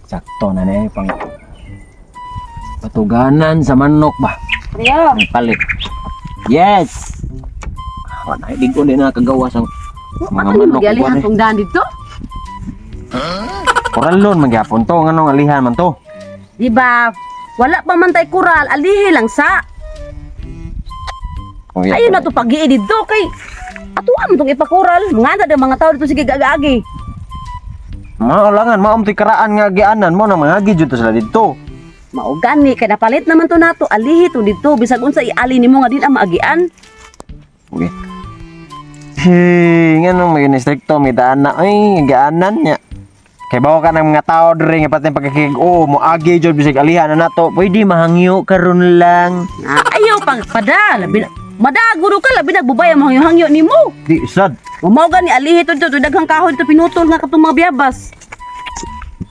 Sakto na na eh, pang patuganan sa manok ba? Priyo. Ang palit. Yes! Wala, hindi ko din nakagawa sa mga Ano manok. magyalihan Buwan eh. tong daan dito? Koralon, magyapon to. Nganong alihan man to? Di ba? Wala pa man tay kural, alihi lang sa. Oh, yeah. Ayun na to pag dito kay ato man tong ipakural. Mga na mga tao dito sige gagaagi. Maolangan, maom to'y karaan nga gianan mo na mga jud to sila dito. Mao gani kay napalit naman to nato alihi to dito bisag unsa iali nimo nga din ang maagian. Okay. Hey, nganong may stricto may daan na ay gianan niya. Kay bawo ka ng mga tao diri nga pati pagkakig oh moagi jud bisag alihan na nato. Pwede mahangyo karon lang. Na ayaw pag pada labi na madago ka labi nagbubay ang hangyo-hangyo nimo. Di sad. Mao gani alihi to dito daghang kahoy to pinutol nga katong mga biyabas.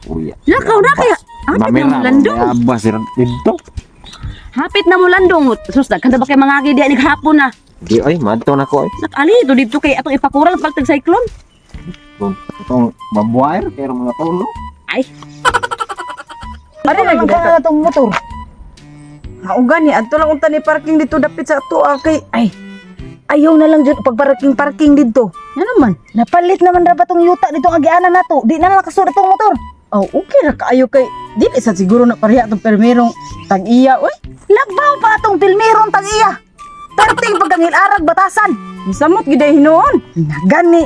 Uya. Lakaw na kaya. Hapit na mo landong. Bas dito. Hapit na mo landong. Sus, daghan na ba kay mga agi diha ni hapon na. Di ay madto na ko ay. Nakali to dito kay atong ipakural pag cyclone. Itong babuayr pero mga tulo. Ay, Ano Ano lang ka na tong motor? Mao gani adto lang unta ni parking dito dapit sa ato ah, kay Ay, ayaw na lang dyan pag parking parking dito. Ano naman? Napalit naman ra ba tong yuta dito ang agianan nato? Di na lang nakasud atong motor. Oh, okay ra kaayo kay dili sa siguro na pareha atong permerong tag-iya oy. Labaw pa atong pilmiron tag iya. Perting pagkangil-arag batasan. Misamot gid ay hinuon. Gani.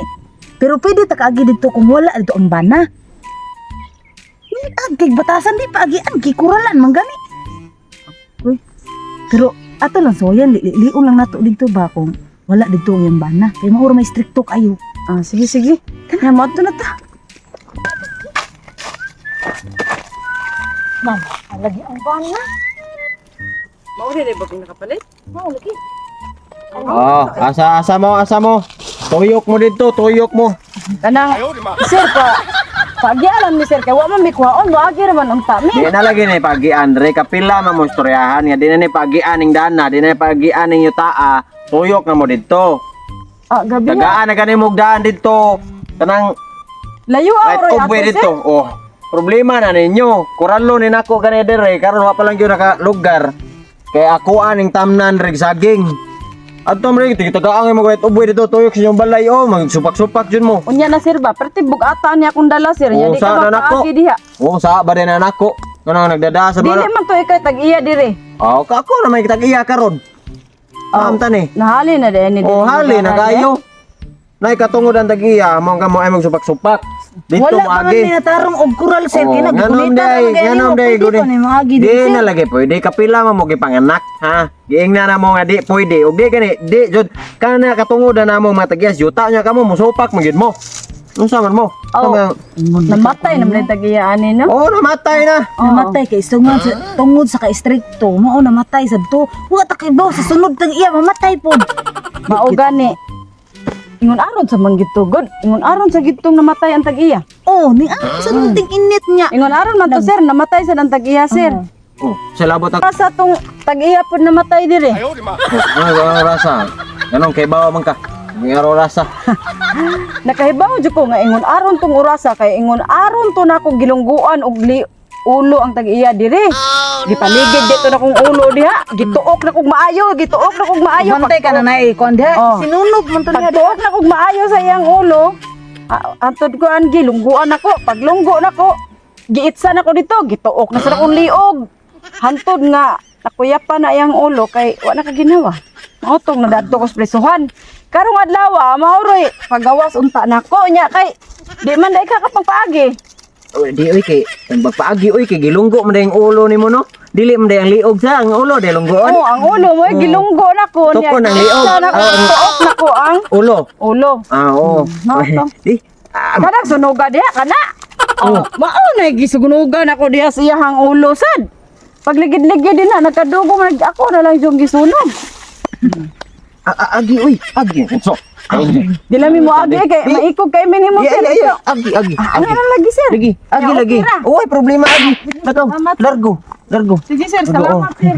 Pero pwede ta kaagi dito kung wala dito ang bana. Agig batasan di pa agian kikuralan man gani. Uy. Pero ato lang soyan lilion lang nato dito ba kung wala dito ang bana. Kay maura may stricto kayo. Ah, sige sige. Tara mo na ta. Ma'am, lagi ang bana. Mao dili ba kung nakapalit? Mao lagi. Oh, asa asa mo, asa mo. Tuyok mo dito, tuyok mo. Kanang sir pa Pagialam ni sir kay wa man mi kuhaon, moagi ra man unta mi. Di na lagi ni pagian re kapila man mo istoryahan nga di na ni pagian ning dana, di na ni pagian ning yutaa. Tuyok na mo dito. Ah, gabi na. Tagaan na gani mo daan dito. Kanang Layo ah, right roy of way ato sir. dito. Oh, problema na ninyo. Kuralo ni nako gani dire karon wa pa lang gyud naka lugar. Kay ako aning tamnan reg saging. Adto man rin, tagaan mo right of way dito, tuyok sa inyong balay oh, magsupak-supak jud mo. Unya na sir ba, perti bugata niya akong dala sir. Nya Oh, di ka sa na nako. makaagi diha. Oh, sa ba din na nako. Ngano nagdada sa Dili bala. man to ikay tag-iya dire. Oh, ka ako na may tag-iya karon. Oh. Amta ni. Nahali na din ni. Oh, hali na kayo. Nay katungod ang tag-iya, mo ka mo ay magsupak-supak. Dito Wala mo pa man agi. may natarong og kural sir Oh, kay nganom naggunita day, ra man nganom day, kay guni. nimo. Pwede pa ni maagi Di dito. sir. na lagi pwede kapila man mo gipanganak, ha? Giingna na mo nga di pwede. Ug di gani, di jud kana katungod na namo mga tag-iya, yuta nya kamo mosupak man gyud mo. Unsa man mo? Oh. Tama- Namatay naman yung tag-iya ani no. Oh, namatay na. Namatay kay tungod sa ka-stricto, mao namatay sad to. Wa ta kay sa sunod tag iya mamatay pod. Mao gani. Ingon aron sa manggitugod, ingon aron sa gitong namatay ang tag-iya. Oh, ni ang sa ting init niya. Ingon aron man to sir, namatay sa ang tag-iya sir. Oh, sa labot ang Sa tong tag-iya pod namatay dire. Ay, wala rasa. Ganong kay bawa man ka. Ngaro rasa. Nakahibaw jud ko nga ingon aron tong orasa kay ingon aron to nako gilungguan og ulo ang tag-iya dire. Gipaligid dito na kong ulo diha, gituok na kog maayo, gituok na kog maayo. Bantay ka na nay kuan diha. Oh. Sinunog man to niya. Pagtuok na kog maayo sa iyang ulo, antod ko ang gilungguan nako. Paglunggo nako, giitsa nako dito, gituok na sa akong liog. Hantod nga nakuyapan na iyang ulo kay wa na ka ginawa. Mautong na dadto ko sa presuhan. Karong adlaw, mauroy pagawas unta nako nya kay di man dai ka kapagpaagi. Uy, di oy kay ang pagpaagi oy kay gilunggo man ang ulo nimo no. Dili man ang liog sa ang ulo di lunggoon. Oh, ang ulo mo gilunggo nako nya. Tukon ang liog. Giitsa nako, Ah, tuok nako ang Ulo. ulo. Ah, oo. Mao to. Di. Ah, Kanang sunuga diha kana. Oh, mao na gisunugan ako diha sa iyahang ulo sad. Pagligid-ligid din na nagkadugo man ako na lang yung gisunog. agi oy, agi. So. Dili mi mo agi kay maikog kay minimo Ay, sir. ay, ay, agi, agi. Ano Agi. lang lagi sir? Lagi, agi Ya, lagi. okay ra. Uy, problema agi. Nakaw, largo, largo. Sige sir, salamat sir.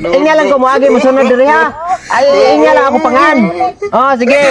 Inga lang ko mo agi mosunod diri ha. Ay, inga lang ako pangan. Oh, sige.